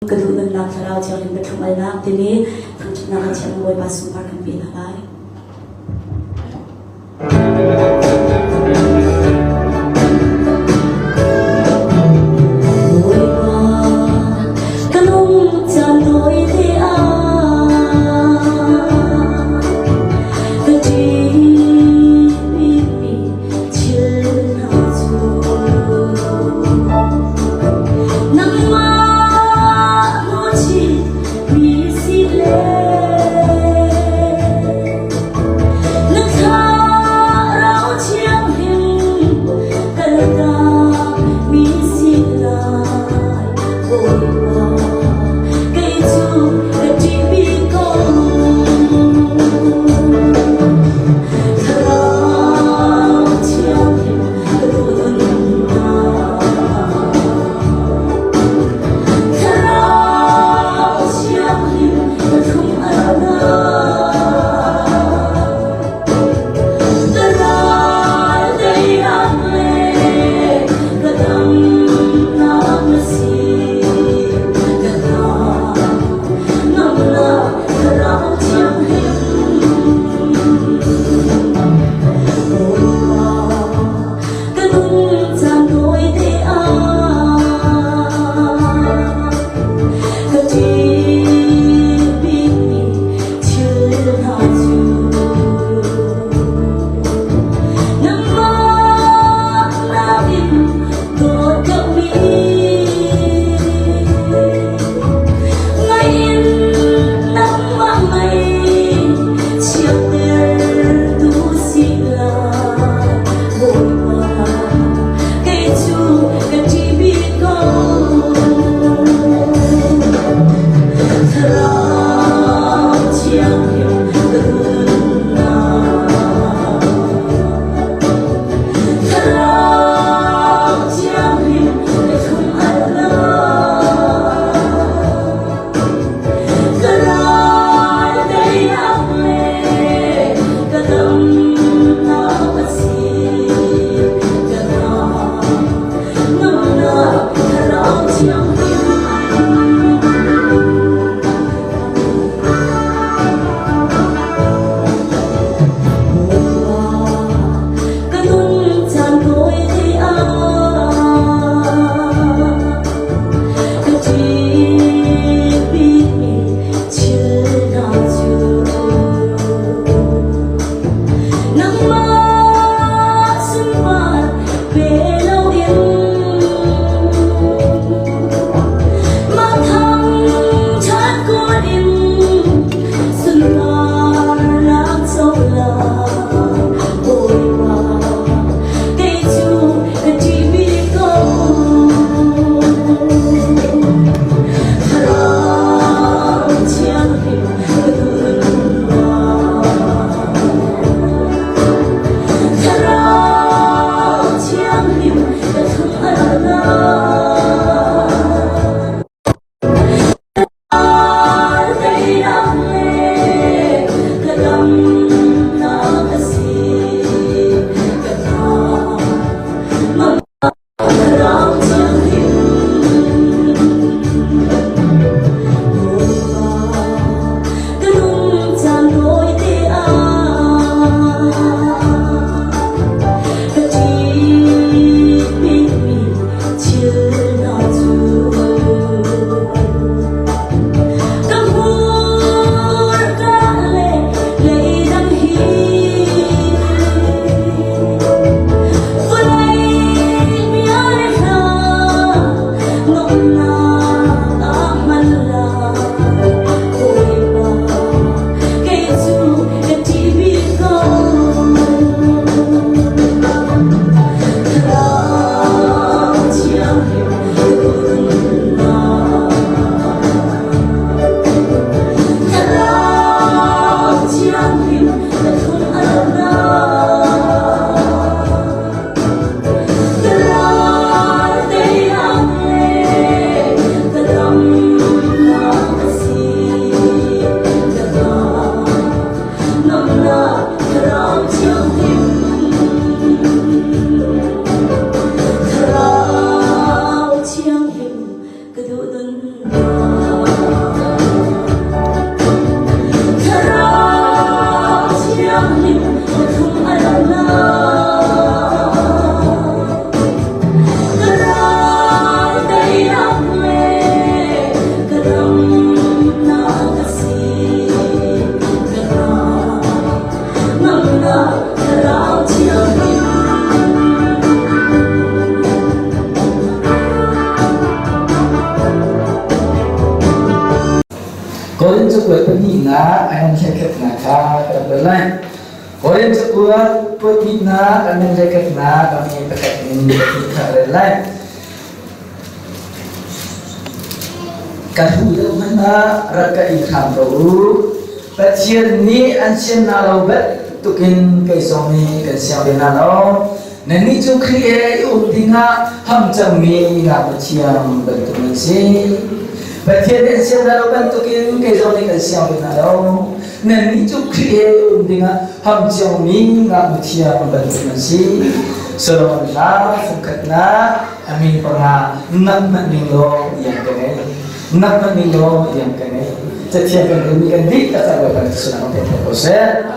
Ka duh nunnak thlarau thianghlim ka thlum-alnak timi thangṭhatnak a thiam Bawipa sunpar kan pe hna lai. Bawipa, ka lung caan tawi te ah ka ṭihmi thil hna cu Nangmah hmuhchih mi si le na thlarau. Korin cakuat pahnihnak a ngan hlekhatnak kha ka rak rel lai. Korin cakuat pahnihnak a ngan hlekhatnak a mi pakhat in pahnih kha ka rel lai. Ka hlu deuh hmanh ah rak ka in hram ko u. Pathian nih an sian hna lo bantukin kei zong nih kan siang ve hna lo. Nannih cu Khrih he i um dingah ham cangmi ngaknu thiang bantuk nan si. Pathian nih an siang hna lo bantukin kei zong nih kan siang ve hna lo. Nannih cu Khrih he i um dingah ham cangmi ngaknu thiang bantuk nan si. Solomon hla fungkhatnak a min panga nak hmanh ning law iang ka ngei. Nak hmanh ning law iang ka ngei. Cathiang kan relmi kan dihlak ah Bawipa nih sunang pe ko seh.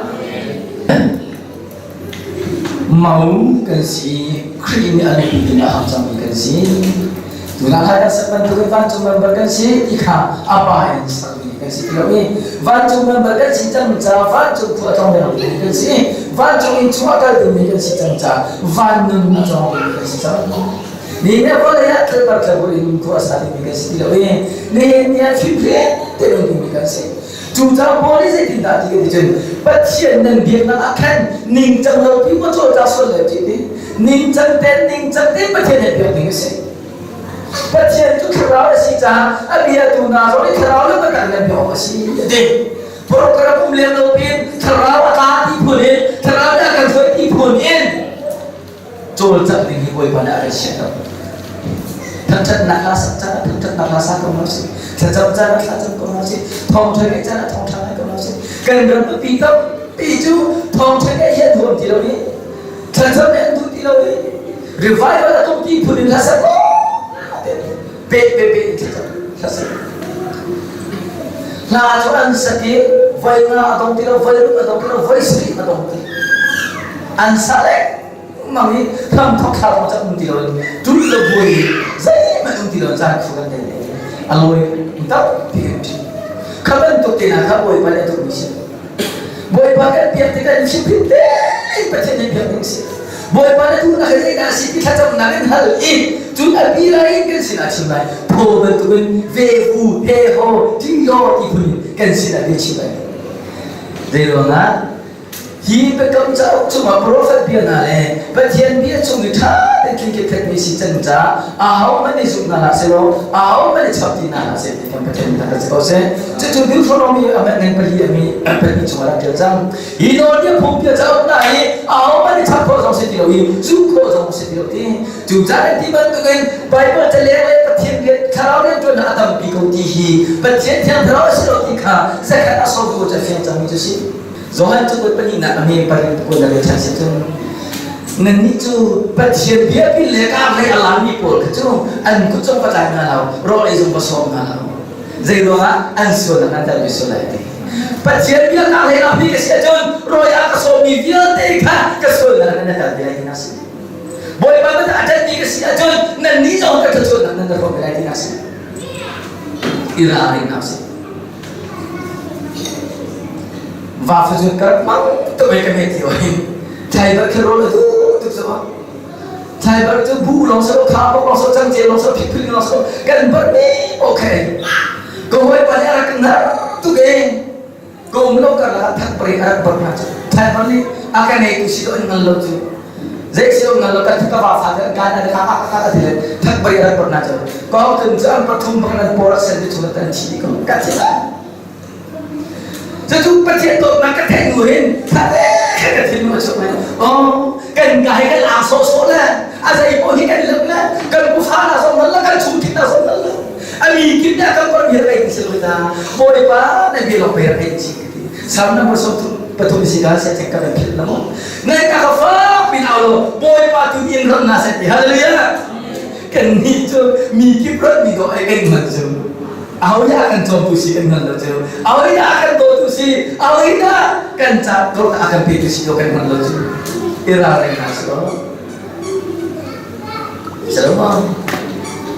Mau kan si, Khrih nih a nupi ding a hang cangmi kan si. Tunah hai a sak bantukin vancung member kan si ti kha a pa in sakmi kan si ti lo i vancung member kan si cang ca vancung phu a tong dingmi kan si vancung inn chung a kal dingmi kan si cang ca van nun a cawng dingmi kan si cang. Ni ne vawlei ah thlbar thlabur in khua a sa dingmi kan si ti lo i nihin ni ah fimhring te um dingmi kan si. Cucaah Paul nih zeitindah ti kan ti cun Pathian nan biaknak ah khan ningcang lo pi maw cawlcang sual le ti ti ningcang ten ningcang ten Pathian he biak ding a si. Pathian cu thlarau a si caah a biatu hna zong nih thlarau le biatak nan biak awk a si a ti. Program um lem lo pin thlarau a tla ti phun in thlarau nih a kan hruai ti phun in cawlcangh ding hi Bawipa nih a kan sianter. Thangṭhatnak hla sak caan ah thangṭhatnak hla sa ko hna usih. Thlacam caan ah thlacam ko hna usih. Thawngṭha ngeih caan ah thawngṭha ngai ko hna usih. Kan ram mipi tampi cu thawngṭha ngeih hi an huam ti lo i thlacam nih an duh ti lo i revival a tum ti phun in hla sak pe pe pe in thlacam hla sak. Hla cu an sak i voi nga a dong ti lo, voi ruk a dong ti lo, voi sarih a dong ti. An sa leng mang i hram thok thla zong cak um ti lo tul lo buai zeihmanh um ti lo caan khu kan nei a lawi tampi kan ṭhi kha bantuk te hna kha Bawipa nih a duhmi si Bawipa kan biak tikah in hrimhrim tein Pathian nih biak ding si Bawipa na duhnak hi zeidah a si ti thlacamnak in hal i cun a bi lai in kan sinah chim lai thaw bantukin ve hu he ho ti law ti phun in kan sinah bia chim lai zei ruangah Hi biakam cauk chungah profet bia hna le Pathian bia chung i ṭha tein tling mi si cang caah ahohmanh nih zum hna hlah sehlaw ahohmanh nih chap ti hna hlah seh ti kan Pathian nih kan si ko seh. Cucu Deuteronomy a ngan pali a mi pali chungah rak ṭial cang. Hi nawlbia phungbia cauk hna hi ahohmanh nih chap khawh zong si ti lo i zumh khawh zong si ti lo ti. Cucaah ti bantukin Bible caleng le Pathian bia thlarau rianṭuannak a tampi ko ti hi Pathian thiang thlarau a si lo ti kha zakhat a sawm ko cu a fiang cangmi cu si. Johan cu kut pahnihnak a me pari kun le ṭhan si cun nannih cu Pathian biakinn le kar lei a lami pawl kha cu an kut zong va tlai hna lo rawl ei zong va sawm hna lo zei ruangah an sualnak an telmi sual lai ti Pathian bia kar lei lami ka si ahcun rawl a ka sawmmi vialte kha ka sualnak nan tel ve lai tinak si Bawipa bata a ṭanmi ka si ahcun nannih zong ka thluachuahnak nan hrawm ve lai tinak si i ralring si Va fazun ka rak mang tuk i ka hme ti oi. Thlaibar khi rawl a duh tuk cu. Thlaibar cu bu lawng si lo, kha bok lawng si lo, cangcel lawng si lo, phikphil lawng si lo, kan bar mi okay. Ka hawipa nih a rak nar tuk i ka um lo karlak ah thak pari a rak bar hna cu. Thlaibar nih a ka nei tu si lo in ngal lo cu. Zei si lo ngal lo kan ka va fa kan kan ka ka ka ka ti le thak pari a rak bar hna cu. Ka tun cu an pathum bak nan por a sen mi chung an thi ko. Ka thi Cucu Pathian dawtnak ka theih hnu hin kha ka thinlung a chuak lai. Oh, kan ka hi kan aa sawhsawh le a zei paoh hi kan lam le kan pufa na zong nan la kan chungkhin na zong nan la. A mi kip nih a kan kor mi rei si lo ta. Bawipa na bia lawng pei rei chi ka ti. Salm number 33 si ka se ka kan philh la mo. Nai ka ka fak pin au lo Bawipa tu in ram na se ti. Hallelujah. Kan nih cu mi kip rat mi do ai kan ngan cu. Aho dah a kan cawmtu si kan hngal lo cu. Aho dah a kan dawtu si. Aho dah kan ca dawtnak a kan petu si lo kan hngal lo cu. I ralring hna si lo. Salomon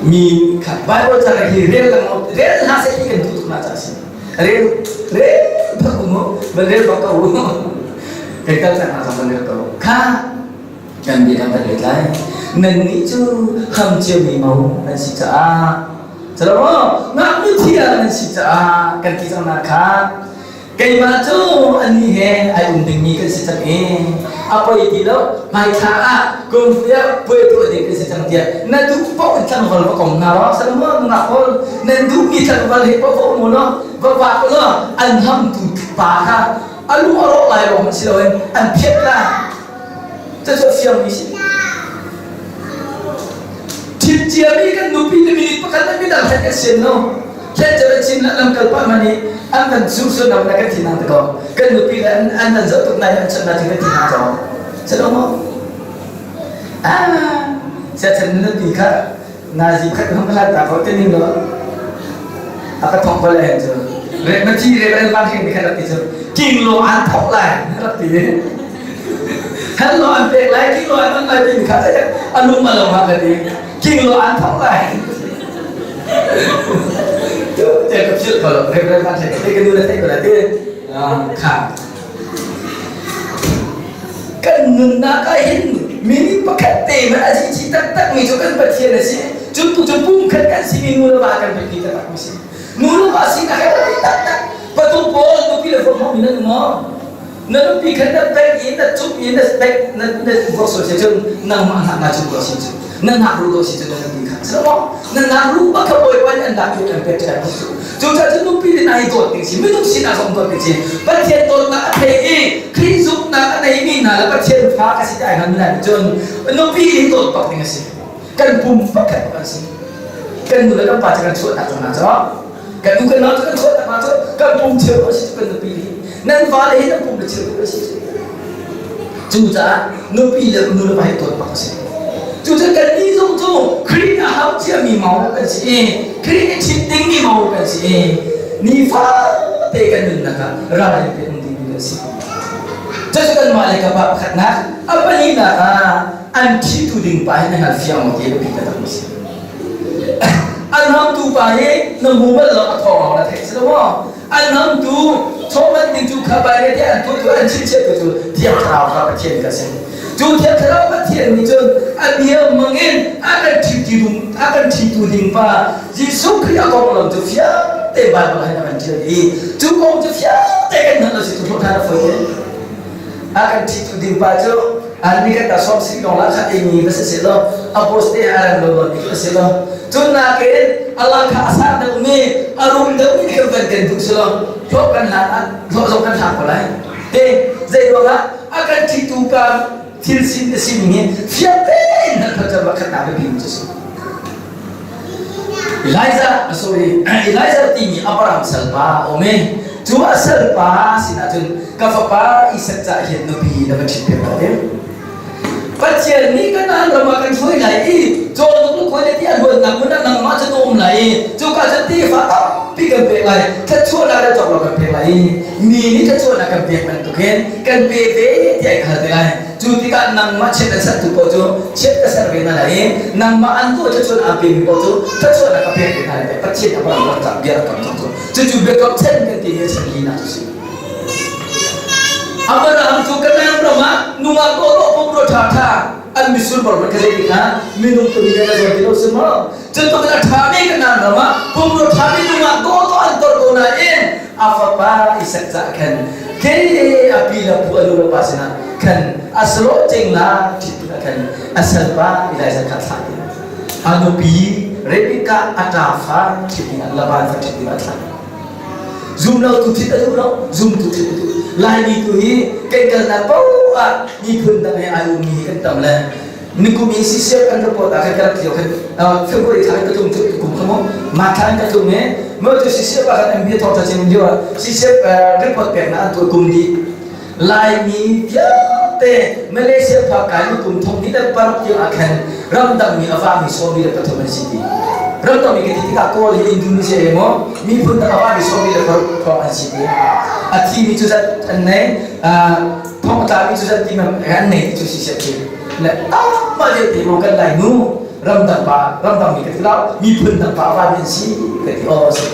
mi kha Bible ca hi rel lang rel hna seh ti kan duh tuk na ca si. Rel rel bak mu ban rel bak ko. Kai kal cang ah ban rel ko. Kha kan bia kan kan let lai. Nannih cu ham ciami mo nan si caah Salomon ngaknu thiang. nan si caah kan ti cang hna kha keimah cu annih he ai um dingmi kan si cang i a poi ti lo hmaithla ah kumpuia puai tuah ding kan si cang tiah na duh paoh in tlangval va kom hna law salmo nungak pawl nan duhmi tlangval he paoh va um u law va vak u law an hamtu pa kha a lu a rawh lai lawng si loin an phiat lai. Cucu a fiangmi si. Thit ciami kan nupi le minute pakhat le midang he kan sian no. Hlen cu chin la lamkal pa man i an kan su su nam na kan thin hang ko. Kan nupi le an an kan zoh tuk nai an chan na kan thin hang ko. Salo mo. Ah, sia chan nupi kha nazi khat hong hlan ta ko te ning lo. A ka thong ko le hen cu. Re ma thi re ren bang hing kha rak ti cu. King lo an thok lai rak ti. Kan lo an pek lai, king lo an man lai timi kha a lung a lo ha ka ti. King lo an thok lai. Te ka philh ko lo, Reverend Van Thek, te ka nu na theih ko la ti. Kha. Kan nunnak ah hin minute pakhat te man a ci taktak mi cu kan Pathian a si. Cu tu cu pum khat kan si mi nu le va kan biapi taktak mi si. Nu le va sinak he biapi taktak. Patung pawl nupi le va hmang mi nan um maw? Na nupi kha na bek i na cuk i na bek na na vuak sual si cun nangmah hna na cuk ko si cu na nak ru ko si cu na nupi kha si maw na nak ru bak kha bawipa nih an lak i an pek ṭhan si cu cucaah cun nupi nih ai dawt ding si minung sinah zong dawt ding si Pathian dawtnak a thei i Khrih zumhnak a neimi hna le Pathian fa ka si ti ai hngalmi hna nih cun nupi nih dawt bak ding a si kan pum pakhat kan si kan nu le kan pa cu kan chuahtak cang hna cu Kan nu kan nau cu kan chuah tak ahcun kan pum cheu a si cu kan nupi hi. Nan vale hi nan pum le cheu a si. Cucaah nupi le nu le pa hi tuan bak a si. Cucaah kan nih zong cu Khrih a hau ciami mau kan si i Khrih nih chim dingmi mau kan si i nifate kan nunnak ah ralrin pe um dingmi kan si. Cucu kanmah le ka pa pakhatnak a pahnihnak ah an ṭhitu ding pa hi na hngal fiang maw ti a biapi taktak mi si. An hamtu pa hi na hmu bal lo a thawng lawng na theih si lo maw? An hamtu chawhman ding cu kha bai tiah an tuah tu an chimchiah tu cu Thiang Thlarau kha Pathian ka si. Cu Thiang Thlarau Pathian nih cun a bia mangin a kan ṭhitu ding a kan ṭhitu ding pa Jesuh Khrih a konglam cu fiang te Bible ah hin a kan ṭial i cu kong cu fiang te kan hngalh lo si cu hlawh ṭhan a fawi te. A kan ṭhitu ding pa cu an ni kan ta som si lawng lah kha eimi va si se law a boss te a rem lo nawn bik si law cun nakin a lang kha a sang deuh mi a rum deuh mi kan van kan duh si law hlawh kan hlan ah hlawh zong kan hlang ko lai te zei ruangah a kan ṭhitu ka thil sin a si ning hi fiang tein nan khat chan khat nak biapi cu si Elijah sorry Elijah timi Abraham salpa a um i cu a salpa sinah cun ka fapa Isak cah hin nupi na va ṭhit piak ta ding. Pathian nih Kanaan ram ah kan hruai lai i cawhnuk le khuai le ti a luannak hmun ah nangmah cu na um lai i cuka cun tefa tampi kan pek lai thluachuahnak le cawk lo kan pek lai i mi nih thluachuahnak kan pek bantukin kan pe ve tiah i hal te lai. Cu tikah nangmah chiat an sertu paoh cu chiat ka ser ve hna lai i nangmah an tuah thluachuah aan pemi paoh cu thluachuahnak ka pek ve hna lai tiah Pathian a rak rak bia rak kam cang cu. Cucu biakam chan kan timi a chan linak cu si. Abraham cu Kanaan ram ah nungak dawhdawh pumrua ṭhaṭha an misur bor ka zei ti kha minung tumi le na zawn ti lo si maw? Cu tuk in a ṭhami Kanaan ram ah pumrua ṭhami nungak dawhdawh an tor ko nain a fapa Isak cah khan ke a pi le pu a nu le pa sinah khan a salo cengla ṭhit tikah khan a salpa Elijah kha thlah ding a nupi Rebekah a ṭafa ṭhit dingah Laban fa ṭhit dingah a thlah zum lo tu ṭhit a duh lo zum tu ṭhit a duh Laimi tu hi kan kalnak paoh ah miphun dang he ai ummi hi kan tam le nikum i CCF kan report ah khan ka rak lio khan February thla ka tlung kum kha mu ma thla in ka tlung i mo cu CCF ah khan an bia thawng chin lio ah CCF report pek na an tuah kum dih Laimi vialte Malaysia phak kai ni kum thong hnih le paruk tiang ah khan ramdang mi a vami 73 an si ti ramdang mi ka ti tikah Kawl hi Indonesia he maw miphun dang a vami 16 thong an si ti a thi mi cu zat an nei thong a tlami cu zat ti an nei ti cu CCF ti le amah vialte maw kan lai nu ramdang pa ramdang mi ka ti lo miphun dang pa va an si ka ti aw si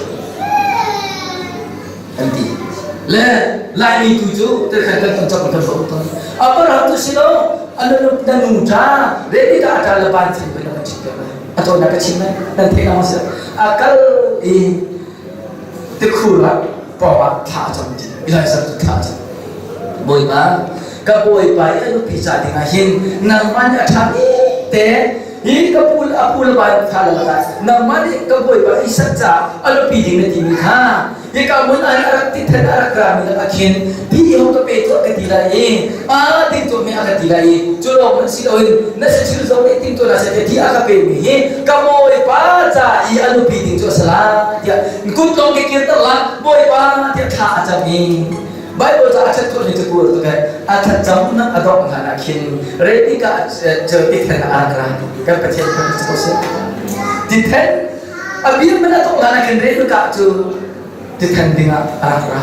an ti le laimi tu cu te khan kan kan chok kan kan ton abraham tu si lo anu na nu ta ready ta ta la ban thin kan kan chim pe a to na ka chim nan thei na ma se akal i. Tikhur ah pawng ah thla a cam ti. Elijah cu thla a cam. Bawipa, ka bawipa i a nupi ca ding ah hin nangmah nih a ṭhami te hi ka pu a pu le van kha le lakah nangmah nih ka bawipa Isak ca a nupi ding na timi kha hika hmun ah a rak ti then a rak rami lakah khin ti ho ka pe tuah ka ti lai i a ting tuahmi a ka ti lai i cu lawng hmanh si loin na sathil zong nih ting tuah na se ti a ka pemi hi ka bawipa ca i a nupi ding cu a si lai tiah kut lawng ke kirter la bawipa tiah thla a cam i Bible ca a that tuah ni cu kur tu kai a that cam nak a dongh hlan ah khin Rebecca cu tithen a rak ra kan Pathian kan ko si tithen a bir man a dongh hlan ah khin Rebecca cu tithen ding ah a rak ra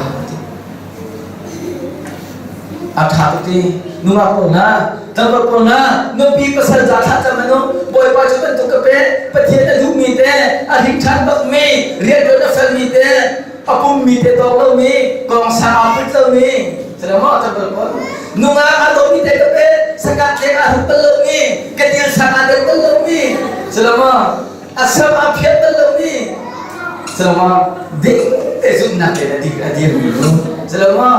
a tha tuk ti nungak pawl hna tlangval pawl hna nupi pasal ca thlah cam anu bawipa cu bantuk ka pe pathian a duhmi te a hring ṭhan bakmi rianṭuan a felmi te a pummi te tawk lomi kong sang aa put lomi maw tlangval pawl nungak a dawmi te ka pe sakat leng aa hruk bal lomi ka sang aa del bal lomi maw a sam aa phiat bal lomi maw ding te zumhnak te a dir a dirmi nu maw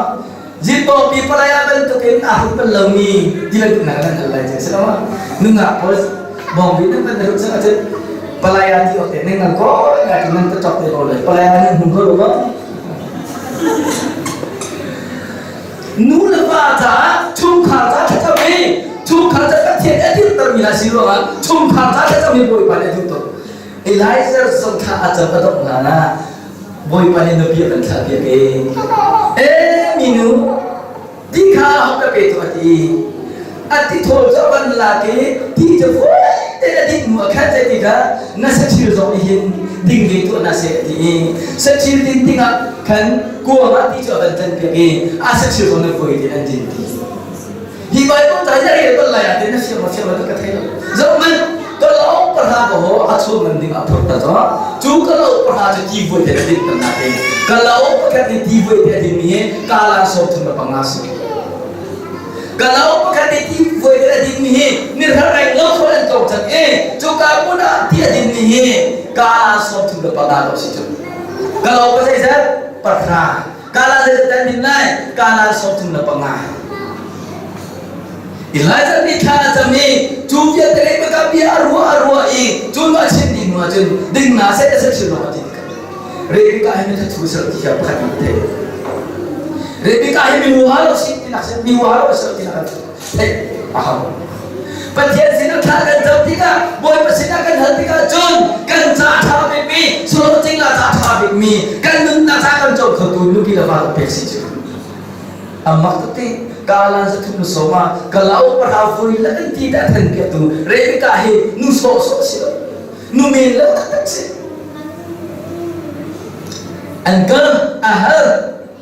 Zitpawpi palai ah bantukin aa hruk bal lomi ti bantuk nak kan hal lai cu si lo ma nungak pawl bawngbi nan kan hruk cang ahcun palai ah ti awk te nan ngal ko nga ti nan ta chok te ko lai palai ah nan hmu ko lo nu le pa caah chungkhar ca thlacam i chungkhar ca Pathian a dirtermi hna si ruangah chungkhar ca thlacam hi Bawipa nih a duh tuk Elijah zong thla a cam a dongh hlan ah Bawipa nih nupi a kan thlah piak e. E minu ti kha ho ka pe tu a ti. A ti thawl cu a van lak i ti cu fawi tein a ding hnu a khan zei ti kha na sathil zong nih hin ding ve tuah na seh a ti i sathil din dingah khan kuang ah ti cu a van tlan piak i a sathil zong nih fawi tein an din ti. Hi Bible ta hi rel bal lai ah tin na fiang ma fiang lo ka thei lo. Zoh man ka lo pahra ko ho a chum man ding a phur ta zo. Cu ka lo pahra cu ti vui te din tan na te. Ka lo pakhat ni ti vui te din mi hi kala som thum na panga si. Ka lo pakhat ni ti vui te din mi hi ni har reng lo thol an tlong chak e. Cu ka mun ah ti a din mi hi kala som thum na panga lo si cu. Ka lo pa zei zat pahra Kala zei dan din lai kala sawm le panga. Elijah nih thla a cam i cu vialte lei baka bia a ruah a ruah i cu nu a chim ding hnu ahcun ding na seh seh chin a ti Rebecca hi mi thu sel ti hiam pakhat mi thei Rebecca hi mi halo si ti nak mi halo sel ti nak thei a hau Pathian sinah thla kan cam tikah Bawipa sinah kan hal tikah cun kan ca ṭha bikmi sullam cingla ca ṭha bikmi kan nunnak ca kan co khotu nupi le va pek si cu amak tuk ti kalan sa thum soma kalau parau fui la kan ti ta than piak tu Rebecca hi nu sawh sawh si lo nu men lo tak tak si an kal a har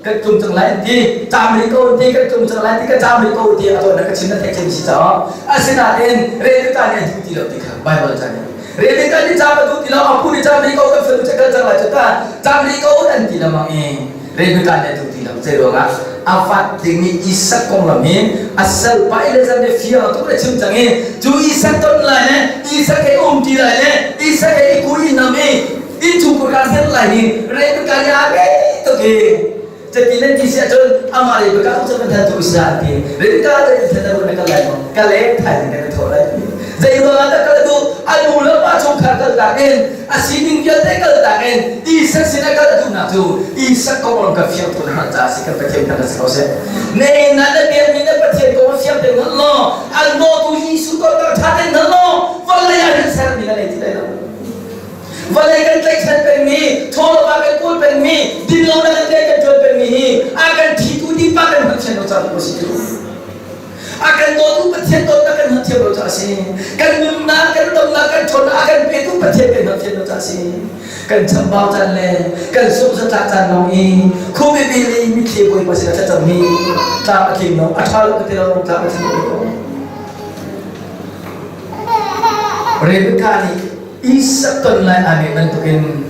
kan tlung cang lai an ti caam rih ko an ti kan tlung cang lai ti ka caam rih ko ti a tuah na ka chim na theih cem si caah asinain Rebecca nih a duh ti lo ti kha Bible ca nih Rebecca nih caam a duh ti lo a pu nih caam rih ko kan fanu cu kal cang lai cu ta caam rih ko an ti lengmang i Rebecca nih a duh ti lo zei ruangah a vat ding i Isak konglam hi a salpa Eliezer nih fiang tuk le chim cang i cu Isak ton lai le Isak he um ti lai le Isak he i kui nam i innchungkhur kaa ser lai hi Rebecca nih aa ngei tuk hi cati nan ti si ahcun amah Rebecca cu kan than tu isa an ti Rebecca cu than na na kal lai maw ka leng thai ding kan thawh lai zei ruangah dah kal duh a nu le pa chungkhar kal tak in a sining vialte kal tak in Isak sin a kal duhnak cu Isak kong ka fiang tu na ca si kan Pathian kan si ko seh ne na na biakmi na Pathian kong fiang te ngal law an dawtu Jesuh ko ta tha te ngal law vawlei ah hin sermi na nei ti lai lo Vawlei kan tlaihchan pengmi, chawlawva kan kawl pengmi, dinlonak kan tlaih kan ṭuan pengmi hi a kan ṭhitu ding pa kan hngalhthiam lo caah a si cu. A kan dawtu Pathian dawtnak kan hngalhthiam lo caah a si. Kan nunnak, kan damnak, kan ṭhawnnak a kan petu Pathian kan hngalhthiam lo caah a si. Kan chambau caan le kan sungh-zatlak caan lawng i khuapipi le mitthli Bawipa sinah thlacammi tlam a tling lo, a ṭha lo ka ti lo, tlam a tling lo. Rebecca nih Isak ton lai aa ngeih bantukin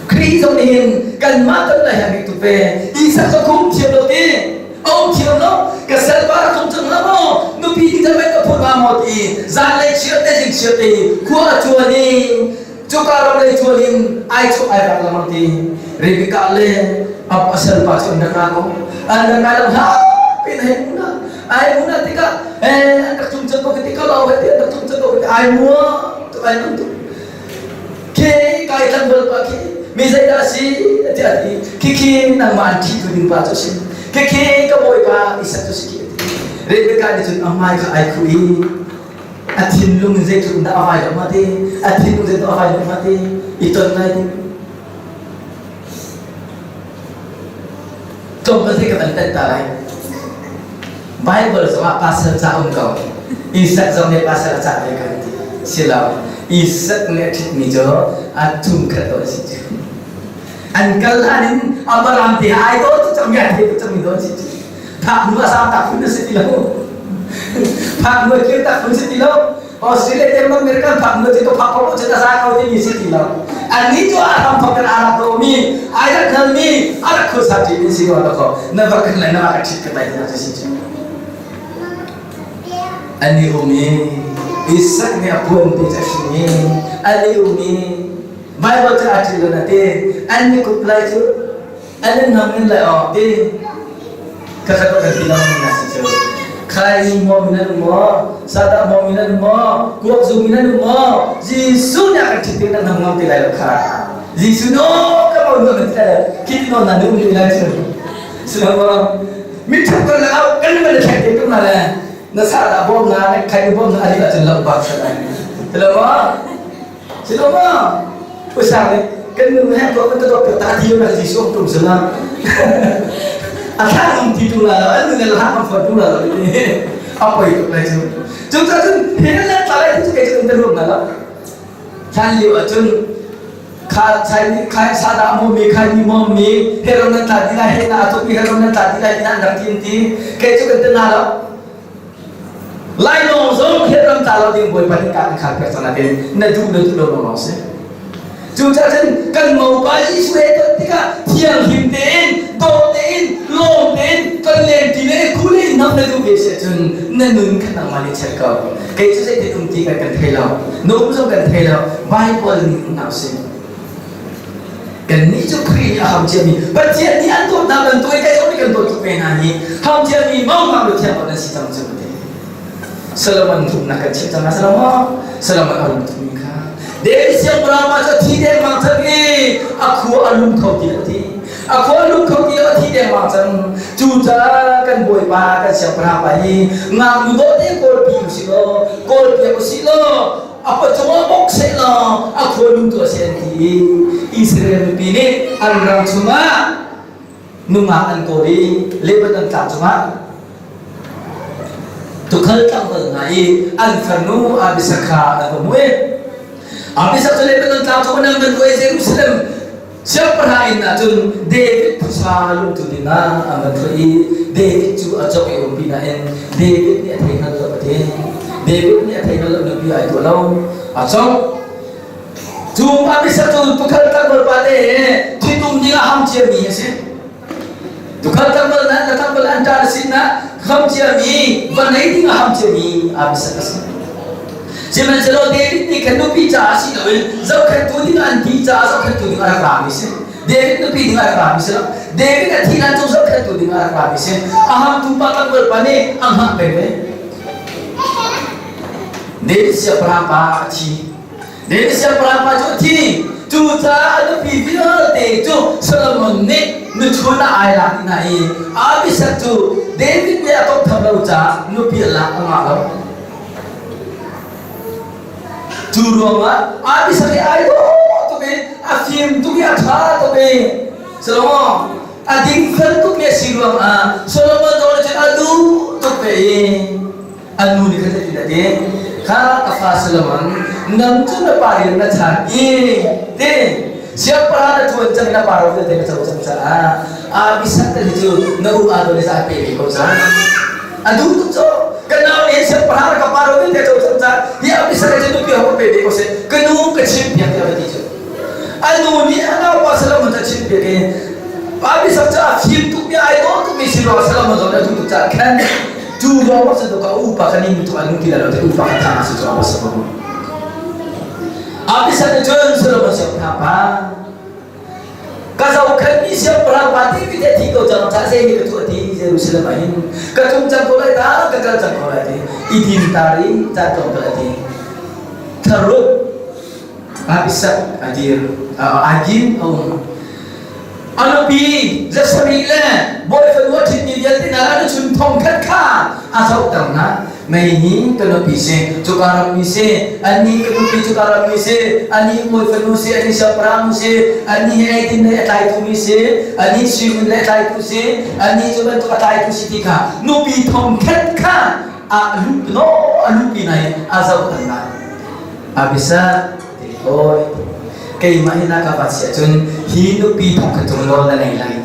Khrih zong nih hin kanmah ton lai ha ngeih tuk ve. Isak cu kum thiam lo ti, a um thiam lo, ka salpa rak tlung cang hlah maw, nupi ding cang ka phut hnga maw ti, zanlei chiar te zing chiar te khua a cuan i. Cuka ram lei cuan in ai chuk ai rak lengmang ti. Rebekah le a pasal pa cu an rak ra ko. An rak ra lo hla pin hei muna. Ai muna tikah eh an rak cung cang ko ka ti ka lo he ti an rak cung cang ko ka ti ai mua tu ai nung tu. Khi kai tlangval pa khi mi zeidah a si tiah a ti. Khikhi nangmah an ṭhitu ding pa cu a si. Khikhi ka bawipa Isak cu si khi a ti. Rebekah nih cun a hmai kha ai khuh i a thinlung in zeitluk dah a vai lo hnga ti a thinlung zeitluk a vai lo hnga ti i ton ngai ding tlawmpal te ka van tanh ta lai Bible zongah pasal ca um ko Isak zong nih pasal a cah ve kan ti si lo Isak nih a ṭhitmi cu a thum khat to a si cu an kal hlan in Abraham te ai to tu cang mi a thei tu cang mi do si cu Phak hnu a sang tak phun a si ti lo. Phak hnu a kir tak phun si ti lo. Australia te American phak hnu cu phak ko cu a za ko timi si ti lo. Annih cu a ram thok in a rak dawmi, ai rak hngalmi, a rak khuasa ṭi in si ko ta ko. Na va kan lai na va ka ṭhit ka tai ti si cu. Ani um i Isak nih a puan te cu a hrin i ani um i Bible cu aa ṭil lo na te an ni kup lai cu An in hmang in lai awk ti ka khat kan ti lang na si cu. Khai maw min an maw, sada maw min an maw, kuak zu min an maw, Jesuh nih a kan ṭhit ti nan hmang ngam ti lai lo kha. Jesuh no ka mo no ti lai khi no na nu ti lai cu. Silo mi ṭhut kan la kan man thlek te tum na le na sada bom na na khai bom na ali acun lo bak sa lai. Silo ma Silo ma Usa nih kan nu he ko kan dawt ta ti na Jesuh tum sila. A thla um ti tu la an nu ne la ham fa tu la a poi tuk lai cu. Cu ta cun he le tla lai cu kai cun ta ruam na la. Hlan lio ahcun kha chai khai sa da mo mi khai ni mo mi he ram nan tla ti lai he na tuk mi he ram nan tla ti lai ti nan rak tin ti kai cu kan te na lo Lainawng zong Vietnam ta lo ding Bawipa nih kan khar pek cang natin na duh na duh lo lawng si. Cucaah cun kan mopa Jesuh he ton tikah thianghlim tein, dawt tein, lawm tein kan len ti le khu le nam na duh ve si ahcun na nun kha nangmah nih check ko. Kei cu zeitin um ti kan kan thei lo. Na um zong kan thei lo. Bible ning um hna usih. Kannih cu Khrih nih a ham ciami Pathian nih an dawtnak bantuk in kei zong nih kan dawt tuk ve hna hi ham ciami mangmang lu thiang an si cang cu ti. Solomon rumnak kan chim cang Solomon Solomon a rum tukmi kha David siangpahrang pa cu thi dengmang cang i a khua a lum kho ti lo ti a khua a lum kho ti lo a thi dengmang cang cucaah kan bawipa kan siangpahrang pa hi ngaknu dawh te kawlpi usih law kawlpiak usih law a pawcawng bok sehlaw a khualung tu a si an ti i Israel mipi nih an ram chungah nungak an kawl i Lebanon tlang cungah tukhal tlangval hna i an farnu Abisak kha an va hmuh i Abisak cu Lebanon tlang cungah nan van i Jerusalem Siangpahrang inn ah cun David phusa lungtun in ah an van thluah i David cu a cawk i umpi nain David nih a thei hngal lo a ti. David nih a thei hngal lo nupi ai tuah lo. A cawk. Cu Abishag cu tukhal tlangval pa te thitum ding ah ham ciami a si. Tukhal tlangval nan la tlangval an ṭa na sin ah ham ciami va nei ding ah ham ciami Abishag a si. Sihmanhsehlaw David nih khan nupi caah si loin zohkhenhtu ding an ti caah zohkhenhtu ding a rak rami si. David nupi ding a rak rami si lo. David a thih hlan cu zohkhenhtu ding a rak rami si. A hamtu pa tlangval pa nih a hngah peng ve. David siangpahrang pa a thi. David siangpahrang pa cu a thi. Cucaah a nupi vialte cu Solomon nih nuchun ah ai lak hna i Abishag cu David nih a komhtham lo caah nupi a lak a ngah lo. Cu ruangah Abishag hi ai dawh tuk i a fim tuk i a ṭha tuk i Solomon a dingfel tukmi a si ruangah Solomon zong nih cun a duh tuk ve i a nu nih khan zeitin a ti kha ka fa Solomon nang cu na pa rian na chan i ti siangpahrang na ṭuan cang na pa ro vialte na co cang caah Abishag te cu na u Adonijah a pe ve ko cang a duh tuk cu ka nau nih siangpahrang ka pa ro vialte co cang caah hi Abishag cu nupi ho ka pe ve ko seh ka nu ka chim piak tiah va ti cu a nu nih a naupa Solomon cu a chim piak i Abishag cu a fim tukmi ai dawh tukmi si ruangah Solomon zong nih a duh tuk caah khan cu ruang ah cun ka upa kan in tu an ti lo te upa kan thang si cu a si ko. Abisag nih cun Solomon siangpahrang pa ka zohkhenhmi siangpahrang pa ti te thi ko cang ca zei nih ka tuah ti Jerusalem ah hin ka tlung cang ko lai ta ka kal cang ko lai ti i din ta ri ca tlawm ko lai ti tharuk Abisag a dir a din a um a nupi zasarih le bawi fanu a ṭhitmi vialte hna an chun thong khat kha a zohter hna. Mei hi ka nupi si, cuka rammi si, annih ka nupi cuka rammi si, annih bawi fanu si, annih siangpahrang nu si, annih hi eidin lei a tlaitu mi si, annih suigun lei a tlaitu si, annih cu bantuk a tlaitu si ti kha nupi thong khat kha a luh no a luhpi hna i a zohter hna. Abisag Hawi, keimah hi na ka vat si ahcun hi nupi thong khat cung nawl na ngei lai.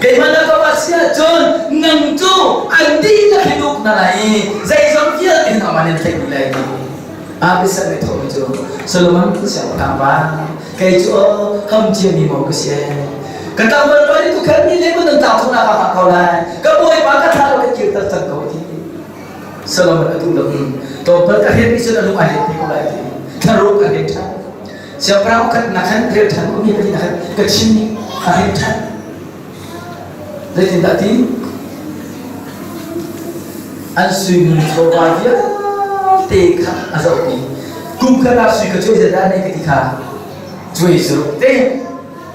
Keimah na ka vat si ahcun nang cu an dihlak hin uk na lai i zeizong vialte hin amah nih na tlaih dih lai ti. Abisag nih thawhmi cu Solomon siangpahrang pa kei cu aw ham ciami maw ka si ka tlangval pa nih tukhal mi le nan tlak chung nak ah ko lai ka bawipa ka thlah lo ka kirter cang ko ti Solomon a duh lo in tlawmpal ka hren cun a lung ai let te ko lai ti thlaruk a hren ṭhan. Siangpahrang khat na khan rel ṭhan ummi pahnih na khan ka chim a hren ṭhan. Zeitindah ti? An suingun chawva vialte kha a zohpi. Kum khat ah sui ka cuai zedah nei ka ti kha cuai zuruk te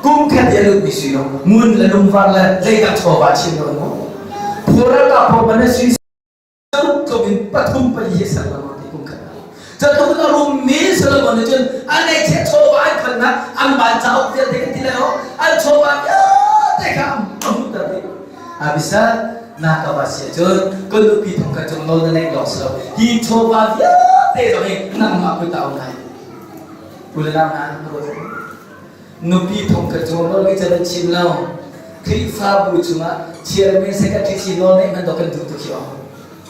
kum khat i a lutmi sui lo ngun le lungvar le zeidah chawva chim lo mu. Phural ka pho man sui tluk in pathum pali hi ser lengmang ti kum khat ah. Catluk in a rummi Solomon nih cun a ngeihchiah chawva an khannak an ban cauk vialte kan ti lai o an chawva vialte kha a hmuhter dih. Abisag na ka va si ahcun kan nupi thong khat cung nawl na neih lawng si lo hi chawva vialte zong hi nangmah kut ah um lai. U le nau hna ruat Nupi thong khat cung nawl ngeih can an chim lo. Khrihfabu chungah chairman secretary si nawl ngeih hmanh dawh kan duh tuk hi aw.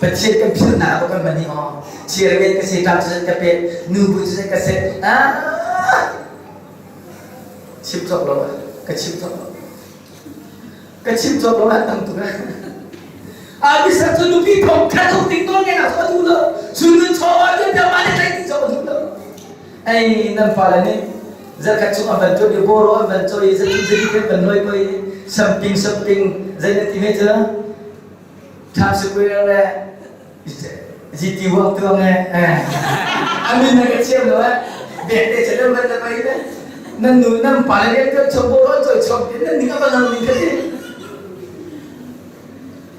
Pathian kan philhnak ah kan hman hi aw. Chairman ka si, ṭam cu ka pek, nubu cu ka set. Ah! Chim cawk lo, ka chim cawk lo. Ka chim cawk lo an tam tuk. Abisag cu nupi thong khat uk ding nawl ngeih nak cu a duh lo. Sunun chawva vialte mah le tlaih ding cu a duh lo. Ei nan fale nih zarkhat chung an van tuah i bawraw an van cawi i zathum zali an van nuai ko i samping samping zei na ti hme cu Times Square le GT Walk tuang e amin na ka thiam lo eh bek te chadam van na pai le nan nu nan pa le kan chom bawraw cawi chom nan ning a van ning ka ti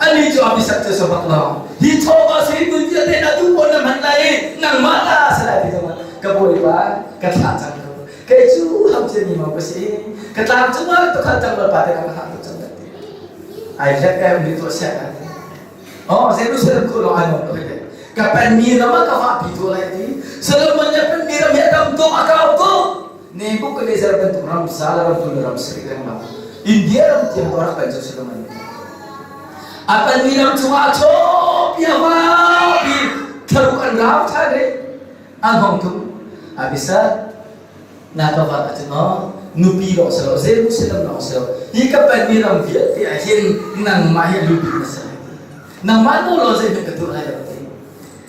Ani cu a bisak cu sabak lo. Hi chawva sui kun vialte na duh pawl na hman lai i nangmah ta a si lai ti zongah ka bawipa ka thlah cang ko. Kei cu ham ciami maw ka si. Ka tlang cungah tukhal cang pa te ka hah tuk cang ti. Ai hlek kai um tuah siak an. Oh, Jerusalem khu lawng ai mong ko hei. Ka penmi ram ah ka vahpi tuah lai ti. Solomon nih penmi ram hi a tam tuk a kau tuk. Nebuchadnezzar bantuk ram sal ram tu ram sari lengmang India ram tiang ko rak pen cu Solomon a panmi ram chungah a chawpi a vapi thlaruk an rau than i an hong tum abisa na ka vat ahcun maw nupi lawng si lo Jerusalem lawng si lo hi ka panmi ram vialte ah hin nangmah hi lupi na si lai nangmah nawl law zeihmanh ka tuah lai lo ti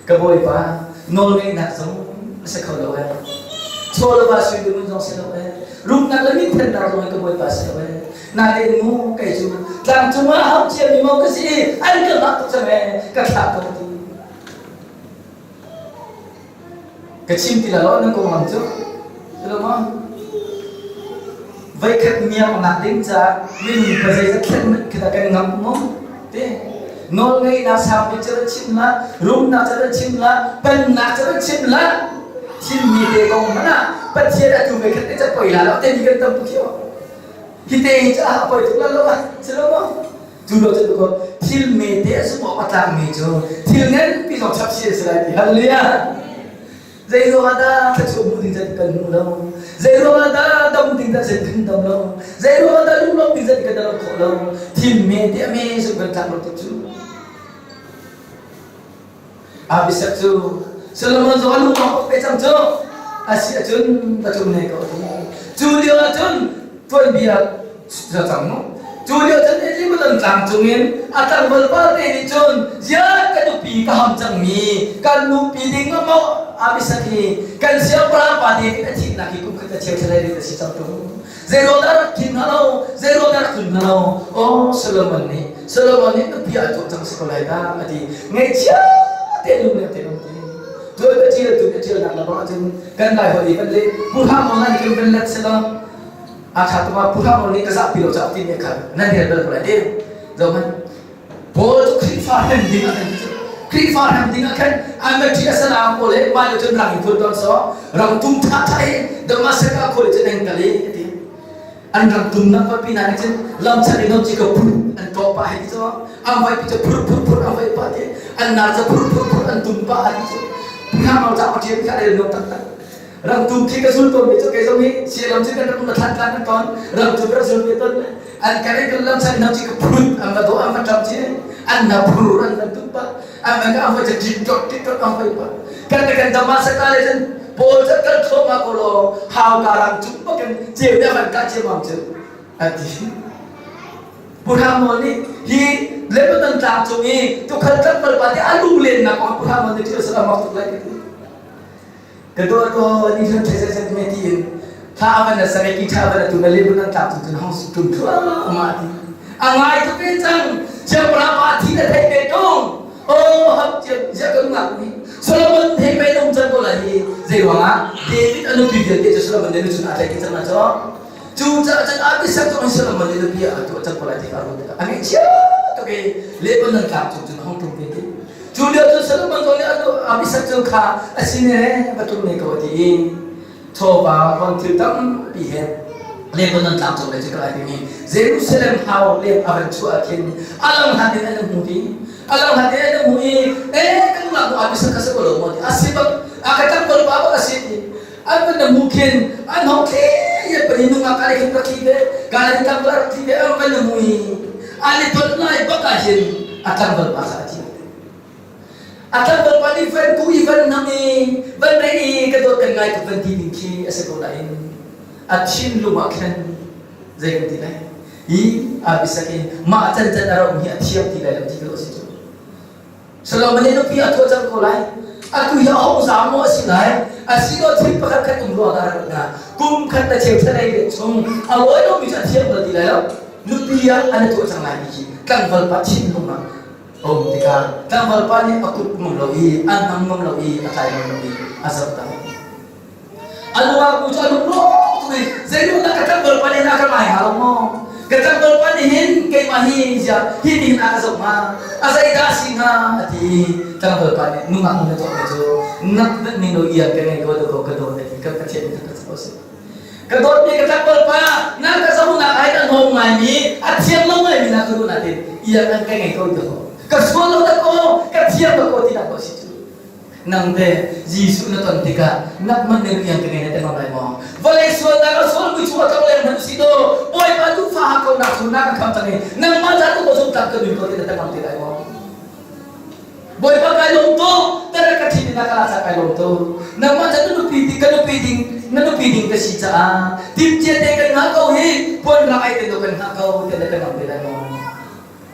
Ka bawipa, nawlngeihnak zong a si kho lo eh. Chaw le va sui ding zong si lo eh. Rumnak le minthennak zong ka bawipa si lo eh. Natein mu kei cu tlang cungah hau ciami mo ka si i an ka hngah tuk cang eh ka thlah ko ti. Ka chim ti la lo nan konglam cu. Lo ma? Voikhat miaknak ding caah minung pa zeizat thlen khi kan ngamh mu te nawlngeihnak sang bik cu rak chim hlah rumnak cu rak chim hlah pennak cu rak chim hlah thilmi te kong hmanh ah Pathian atu voikhat te ca poi la lo te mi kan tam tuk hi hi te hi cu a poi tuk la lo ah si lo maw cu lo cu ko thil me te a sum awk a tlak mi cu thil nganpi zong chap si a si lai ti hallelujah Zei ruangah dah thluachuah hmuh ding zat kan hmu lo? Zei ruangah dah dam ding zat kan dam lo? Zei ruangah dah lunglawmh ding zat kan dam khawh lo? Thim me te me zuk kan tlak lo tuk cu. Abisag cu Solomon zong a lung a pe cang cu. Asi ahcun va tlung ne ko. Cu lio ahcun tuanbia cang mu. Cu lio cun Lebanon tlang cungin a tlangval vialte nih cun ziah ka nupi ka ham cangmi kan nupi ding maw Abisak hi kan siangpahrang pa David a thihnak hi kum khat a cheu thlalai rit a si cang tung. Zeiruang dah rak thin hnga lo? Zeiruang dah rak tlun hnga lo? Oh Solomon nih Solomon nih nupi a tuah cang si ko lai dah a ti. Ngaihchia te lung le te lung ti. Tuan ka ṭial tu ka ṭialnak lam ahcun kan Lai holh i kan leh Pu Hram Aung nih kan van let selaw a ṭha tuk ah Pu Hram Aung nih ka zahpi lo caah ti mi kha nan rel bal ko lai ti. Zohhmanh Paul cu Khrihfa hrem ding ah khan Khrihfa hrem ding ah khan Amati a salam pawl he mah le cun rang in phun tawn so rang tum tha tha i Damascus ah khual cun an kal i ti an rang tum nak papi na nih cun lam chan in chi ka phur an tawh pah hi ti cu an vai pi cu phur phur phur an vai pah ti an nar cu phur phur phur an tum pah ti cu phang mau ca pathian kha rel nom tak tak rang tum khi ka zul tawn mi cu kei zong hi sialam cu kan rak um thlan tlan kan ton rang tum rak zul ve ton an kan in kan lam chan nam chi ka phut an va do an va ṭam chi an na phur an van tum pah an van ka an va tit tot tit tot an vai pah kan kan Damascus le cun Paul cu kal thluahmah ko law hau ka rang cung bakin ceu ne van ka ceu cu a ti Pu Hram Nawl nih hi Lebanon tlang cung i tukhal tlangval pa te a lunglennak kong Pu Hram Nawl nih thil a mak tuk lai ka ti ka dawt ko ni hlan thai zai me ti in thla avan na sare ki tha avan tu na Lebanon tlang cung cun hong tum thluahmah ti a ngai tuk ve cang siangpahrang pa thi na thei ve tung oh ham ciam zia ka ngak ni Solomon thei pe dong cang ko lai hi zei ruangah David a nupi vialte cu Solomon nih cun a tlaih cang na cho cu caah cun Abisak cu Solomon nih nupi a tuah cang ko lai ti ka ruat tikah a ngaihchia tuk i Lebanon tlang cung cun hong tum ve ti cu lio cu Solomon zong nih Abisak cu kha a sin he va tum ne ko ti i chawva von thil tampi he Lebanon tlang cung le cu ka lai timi Jerusalem hau leng a van chuah ah khin a lang hlan in an hmu ti a lang hlan in an hmu i eh kan ngah mu Abisak ka si ko lo maw ti a si bak a ka tang ko pa bak a si ti an van na mu khin an hong thli ye pani nungak ka le khin rak thli ve ka le tang rak thli ve an van na mu i an i ton lai bak ah hin a tlangval pa kha a thi a tlangval pa nih van ku i van nam i van rei i ka dawt kan ngai tuk van ti ding khi a si ko nain a thinlung ah khan zei kan ti lai hi Abisak in mah can can a ro hi a thiam ti lai lo ti ka si cu Solomon nih nupi a tuah cang ko lai. Atu hi a hong zaam maw a si lai? Asilo thil pakhat khat um ruang dah rak na kum khat na cheu thlanei let chung a lawi lomi cu a thiam bal ti lai lo. Nupi ah an tuah cang lai ti khi tlangval pa thinlung ah a um tikah tlangval pa nih a kut ngam lo i a hnam ngam lo i a tlai ngam lo i a zoh ta. A nungak nu cu a lungrawk tuk i zeiruang dah ka tlangval pa nih a ka ngai hnga lo maw? Ka tlangval pa nih hin keimah hi ziah hi ti hin a ka zoh hnga? A zeidah a si hnga? A ti i tlangval pa nih nungak nu na tuahmi cu nak ning lo iang ka ngei ko ko ka dawt a ti ka Pathian nih ka co si. Ka dawtmi ka tlangval pa na ka zohnak ai na hnawm ngaimi a thiam lo ngaimi na ka duh natin iang an ka ngei ko ti ko. Ka sual lo dah ko ka thiam lo ko ti dah ko si cu. Nang te Jesuh na ton tikah nangmah nih rian ka ngei na ti ngam lai maw? Vawlei sualnak a sual mui chung a tlong leng hmanh si do Bawipa duhfa ha ko nak chung na ka kham cang i nangmah ca tu ko zung tlak ka nun ko ti na ti ngam ti lai maw? Bawipa kai lawm tuk tara ka thin na ka la ca kai lawm tuk nangmah ca na nupi ding ka nupi ding na nupi ding ka si caah timhcia te kan ngah ko hi puan rak ai te do kan ngah ko ti na ka ngam te lai maw?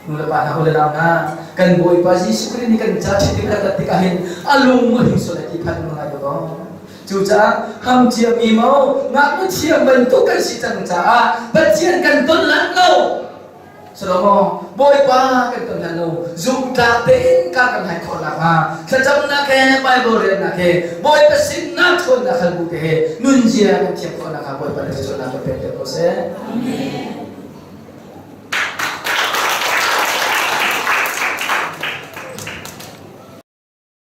Nu le pa hna u le nau hna kan Bawipa Jesuh Khrih nih kan ca ṭhit ding a rat tikah hin a lung a hing sual lai ti phan ngai ko. Cucaah ham ciami maw ngaknu thiam bantuk kan si cang caah Pathian kan ton lan lo. Salomo Bawipa kan ton lan lo zumtlak tein ka kan hai khawh nakhnga thlacamnak he Bible relnak he Bawipa sinnak ṭhawnnak hal bu te he nunzia kan thiam khawh nakhnga Bawipa nih thluachuahnak kan pek ko seh. Amen.